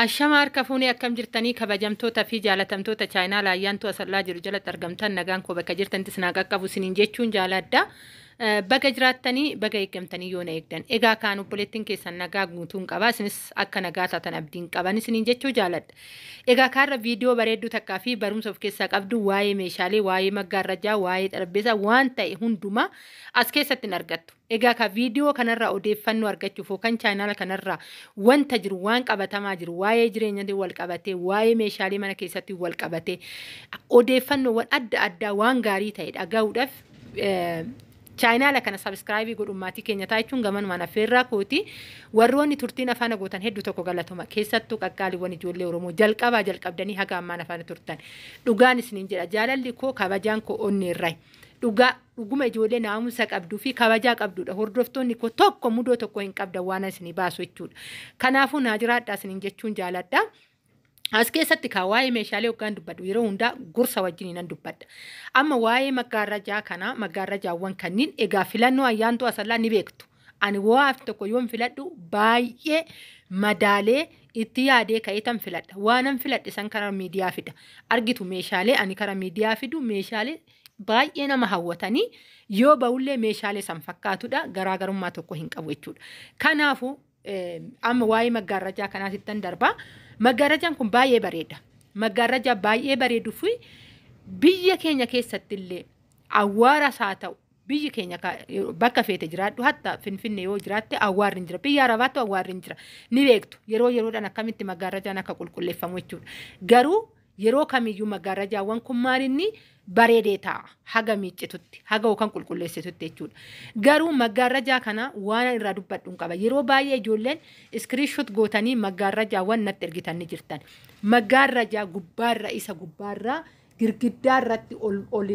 Ashama harka fuunee akkam jirtanii kabajamtoota fi jaalatamtoota chaayinaa laayyaantu asallaa jiru jalatti argamtan nagaan koo bakka jirtanitti isin haa qaqqabu isiniin jechuun jaaladha. Baga jiraattanii baga eeggamtanii yoo na eegdan. Egaa kaan obboleettiin keessan nagaa guutuun qaba isinis akka nagaa taatan abdiin qaban isiniin jechuu jaaladha. Egaa kaarra viidiyoo bareedduu takkaa fi barumsa of keessaa qabdu waa'ee meeshaalee, waa'ee maggaarrajaa, waa'ee xarapheezaa waan ta'e hundumaa as keessatti hin argattu. Egaa ka viidiyoo kanarraa odeeffannoo argachuuf yookaan chaayinaala kanarraa wanta jiru waan qabatamaa jiru waa'ee jireenyaatiin wal qabatee waa'ee meeshaalee mana keessatti wal qabatee odeeffannoowwan adda addaa waan gaarii ta'e dhaga'uudhaaf chaayinaala kana sabiskiraayibii godhuun maatii keenya ta'a jechuun gamanumaan affeerraa kooti. Warroonni turtiin afaan gootan hedduu tokko galatoma keessattuu qaqqaaliiwwan ijoollee Oromoo jalqabaa jalqabdanii haga ammaan afaan turtan. Dhugaan isiniin jedha jaalalli koo kabajaan koo onneerraa. Dhugaa dhuguma ijoollee naamusa qabduu fi kabajaa qabdudha. Hordoftoonni koo tokko mudoo tokko hin qabdan waan isinii baasu jechuudha. Kanaafuu naa jiraadhaa isiniin jechuun jaaladha. As keessatti kaa waa'ee meeshaalee hoggaan dubbadhu yeroo hundaa gorsa wajjin nan dubbadha. Amma waa'ee maggaarrajaa kana maggaarrajaawwan kanneen egaa filannoo ayyaantuu asallaa ni beektu. Ani waaf tokko yoon filadhu baay'ee madaalee itti yaadee ka'eetan filadha. Waanan filadhe san karaa miidiyaa fida. Argitu meeshaalee ani karaa miidiyaa fidu meeshaalee baay'ee nama hawwatanii yoo ba'ullee meeshaalee san fakkaatudha garaagarummaa tokko hin qabu jechuudha. Kanaafuu amma waa'ee maggaarrajaa kanaatittan darbaa. Maggaarrajaan kun baay'ee bareeda. Maggaarrajaa baay'ee bareeduu fi biyya keenya keessatti illee awwaaras haa ta'u biyyi keenya bakka feete jiraadhu hatta Finfinne yoo jiraatte awwaarri hin jira. Biyya Arabaattu awwaarri hin jira. Ni beektu yeroo yeroodhaan akkamitti maggaarrajaan akka qulqulleeffamu jechuudha. Garuu yeroo kamiyyuu maggaarrajaawwan kun maalinni bareedee taa'a haga miiccitutti haga yookaan qulqulleessitutti jechuudha. Garuu maggaarrajaa kana waan irraa dubbadhu hin qaba. Yeroo baay'ee ijoolleen iskiriinshot gootanii maggaarrajaawwan natti ergitan ni jirtan. Maggaarrajaa gubbaarra isa gubbaarraa girgiddaa irratti ol ol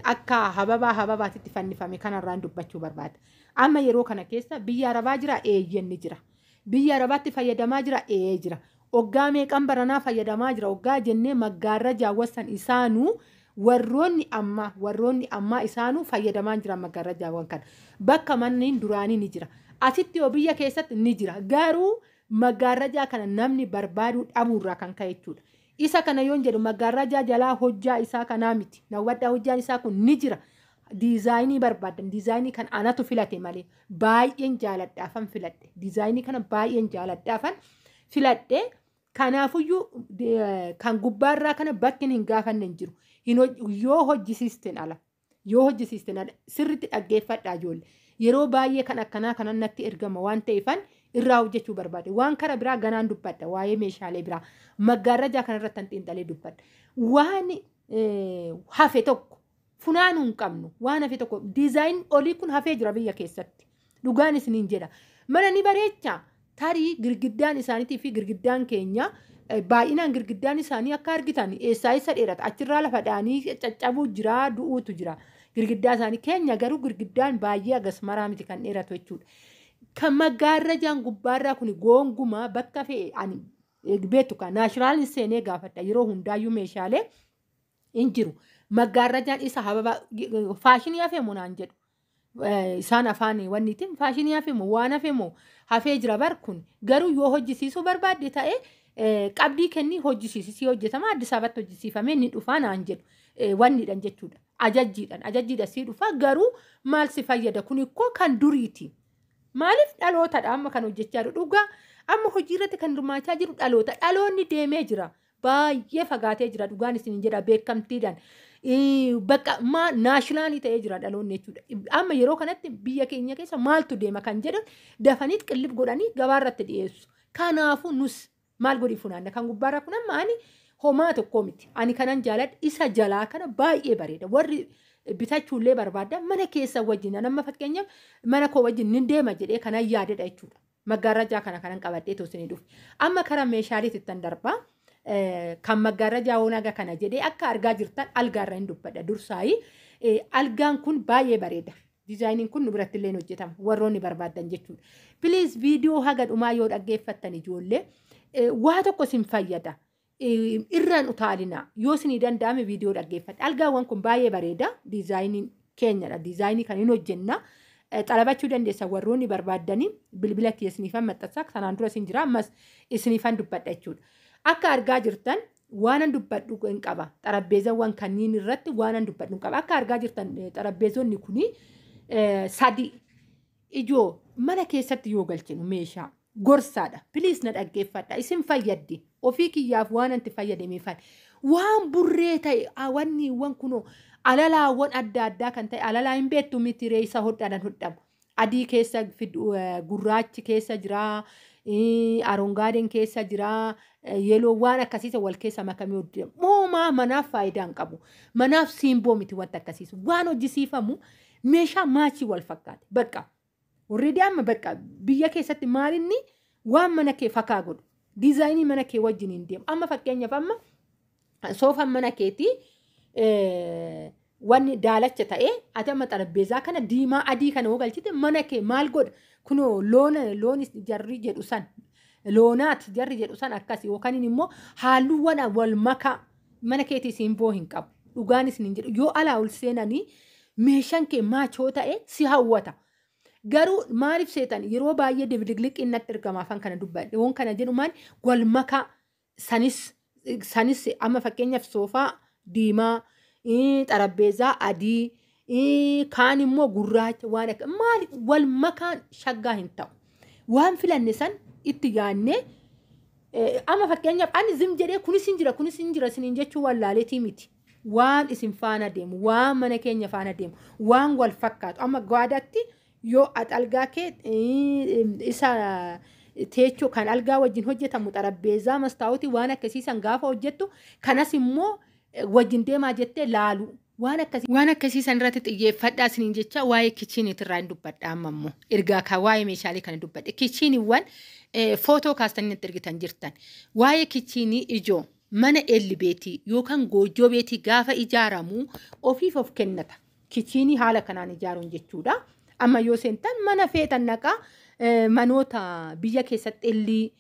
akka hababaa hababaatitti fannifame kanarraan dubbachuu barbaada. Amma yeroo kana keessa biyya Arabaa jira eeyyen ni jira. Biyya Arabaatti fayyadamaa jira ee jira. Oggaa meeqan baranaa fayyadamaa jira oggaa jennee maggaarrajaawwan san isaanuu warroonni ammaa warroonni ammaa isaanuu fayyadamaa jira maggaarrajaawwan kana. Bakka manneen duraanii ni jira. Asitti yoo biyya keessatti ni jira. Garuu maggaarrajaa kana namni barbaaduu dhabuurraa kan ka'e jechuudha. Isa kana yoon jedhu maggaarrajaa jalaa hojjaa isaa kanaa miti. Nawwadhaa hojjaan isaa kun ni jira. Diizaayinii barbaadan diizaayinii kan anatu filate malee baay'een jaaladhaafan filadhe. Diizaayinii kana baay'een jaaladhaafan filadhe. Kanaafuyyuu kan gubbaarraa kana bakki hin gaafanne hin jiru. Yoo hojjisiisten ala yoo hojjisiisten ala sirriitti dhaggeeffadhaa ijoollee. Yeroo baay'ee kan akkanaa kanan natti ergama waan ta'eefan irraa hojjechuu barbaade. Waan kara biraa ganaan dubbadha waa'ee meeshaalee biraa. Maggaarrajaa kanarratti kan xiinxalee dubbadha. Waan hafe tokko funaanuu hin qabnu. Waan hafe tokko diizaayin olii kun hafee jira biyya keessatti. Dhugaan isiniin jedha. Mana ni bareecha. Tarii girgiddaan isaaniitii fi girgiddaan keenya baay'inaan girgiddaan isaanii akka argitan eessaa eessa dheerata achirraa lafa dha'anii caccabuu jira du'uutu jira. Girgiddaa isaanii keenya garuu girgiddaan baay'ee agas maraa miti kan dheeratu jechuudha. Kan maggaarrajaan gubbaarraa kun goongumaa bakka fe'e ani beektu kan naashinaaliin seenee gaafadha yeroo hundaayyuu meeshaalee hin jiru. Maggaarrajaan isa hababa faashinii hafee moo naan jedhu. Isaan afaan wanniitiin faashinii hafee moo waan hafee moo hafee jira bar kun garuu yoo hojjisiisuu barbaadde ta'e qabdii kennii hojjisiisisii hojjetama Addis Ababatti hojjisiifamee ni dhufaa naan jedhu wanniidhaan jechuudha. Ajajjiidhaan ajajjiidhaan sii dhufaa garuu maal si fayyada kun ikkoo kan duriiti. Maaliif dhalootadha amma kan hojjechaa jiru dhugaa amma hojii irratti kan hirmaachaa jiru dhaloota dhaloonni deemee jira baay'ee fagaatee jira dhugaan isin jedha beekamtiidhaan. Bakka maa naashinaalii ta'ee jira dhaloonni jechuudha. Amma yeroo kanatti biyya keenya keessa maaltu deema kan jedhan dafanii qillib godhanii gabaarratti dhiyeessu. Kanaafuu nus maal godhi funaanna kan gubbaarraa kun amma ani homaa tokko miti. Ani kanan jaaladha isa jalaa kana baay'ee bareeda. Warri bitachuullee barbaada mana keessa wajjin amma fakkeenyaaf mana koo wajjin ni deema jedhee kanan yaadedha jechuudha. Maggaarrajaa kana kanan qabadhee tosinii dhufe. Amma karaa meeshaaleetti ittan darbaa. Kan maggaarrajaa onaga kana jedhee akka argaa jirtan algaarra hin dubbadha dursaayii. Algaan kun baay'ee bareeda. Diizaayiniin kun nu biratti illee hojjetama warroonni barbaadan jechuudha. Piliis viidiyoo haga dhumaa yoo dhaggeeffattan ijoollee waa tokko isin fayyada. Irraan utaalinaa yoo isinii danda'ame viidiyoo dhaggeeffadha. Algaawwan kun baay'ee bareeda. Diizaayiniin keenyadha. Diizaayinii kan hin hojjenna. Xalabachuu dandeessan warroonni barbaaddanii bilbila kiyya isiniifan maxxansa. Kanaan dura isin jira, ammas isiniifan dubbadha jechuudha. Akka argaa jirtan waanan dubbadhu hin qaba. Xarabbeezawwan kanneen irratti waanan dubbadhu hin qaba. Akka argaa jirtan xarabbeezonni kuni sadi ijoo mana keessatti yoo galchinu meeshaa gorsaadha. Please na dhaggeeffadha. Isin fayyaddi. Ofii kiyyaaf waan anti fayyadameefan. Waan burree ta'e wanniiwwan kunoo alalaawwan adda addaa kan ta'e, alalaa hin beektu miti reessa hodhaadhaan hodhamu. Adii keessa, gurraachi keessa jira, arongaadeen keessa jira, yellow waan akkasiisa wal keessa makamee hojjetamu. Moomaa manaaf faayidaa hin qabu. Manaaf siimboo miti wanta akkasiisu. Waan hojjisiifamu meeshaa match wal fakkaate. Bakka already amma bakka biyya keessatti maalinni waan mana kee fakaa godhu. Design mana kee wajjin hin deemu. Amma fakkeenyaaf amma soofaan mana keetii wanni daalacha ta'ee, ati amma xarabbeezaa kana diimaa adii kana yoo galchite mana kee maal godha? Kunoo loona loonis jarri jedhu san, loonaat jarri jedhu san akkas, yookaan immoo halluuwwan wal makaa mana keetii simboo hin qabu. Dhugaanis hin jedhu, yoo alaa ol seenanii meeshaan kee match ta'e si hawwata. Garuu maaliif seetan yeroo baay'ee dibiliqliqiin natti ergama afaan kana dubbadhe. Woon kana jedhu maal wal makaa sanis sanis amma fakkeenyaaf soofaa diimaa, xarabbeezaa adii, kaan immoo gurraacha, waan akka maali wal makaan shaggaa hin ta'u. Waan filanne san itti yaannee, amma fakkeenyaaf ani zim jedhee kunis hin jira, kunis hin jira isiniin jechuu wallaaleetii miti. Waan isin faana deemu, waan mana keenya faana deemu, waan wal fakkaatu. Amma gaadaatti yoo ati algaa kee isa teechoo kan algaa wajjin hojjetamu, xarabbeezaa mastaawutii waan akkasiisan gaafa hojjettu, kanas immoo wajjin deemaa jettee laalu. Waan akkasii waan akkasii san irratti xiyyeeffadhaa isiniin jecha. Waa'ee kitcheniitirraa hin dubbadha amma immoo. Ergaa ka waa'ee meeshaalee kana dubbadhe. Kitcheniiwwan footoo kaastanii natti ergitan jirtan. Waa'ee kitchen ijoo mana elli beetii yookaan goojjoo beetii gaafa ijaaramu ofiif of kennata. Kitchen haala kanaan ijaaruun jechuudha. Amma yoo seentan mana feetan naqaa, manoota biyya keessatti ellii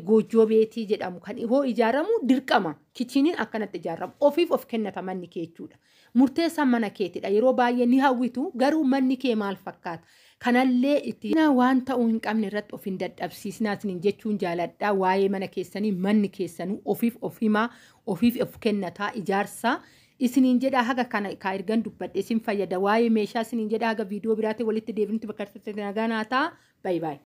goojjoo beetii jedhamu kan hoo ijaaramu dirqama. Kitcheniin akkanatti ijaaramu. Ofiif of kennata manni kee jechuudha. Murteessaan mana keetidha. Yeroo baay'ee ni hawwitu, garuu manni kee maal fakkaata? Kanallee itti waan ta'uu hin qabne irratti of hin dadhabsiisnaa isiniin jechuun jaaladha. Waa'ee mana keessanii manni keessanuu ofiif of himaa, ofiif of kennataa ijaarsaa isiniin jedha. Haga kana kaa ergan dubbadhe isin fayyada. Waa'ee meeshaa isiniin jedha. Haga viidiyoo biraatiin walitti deebinutti bakka nagaa naa ta'a. Bye bye.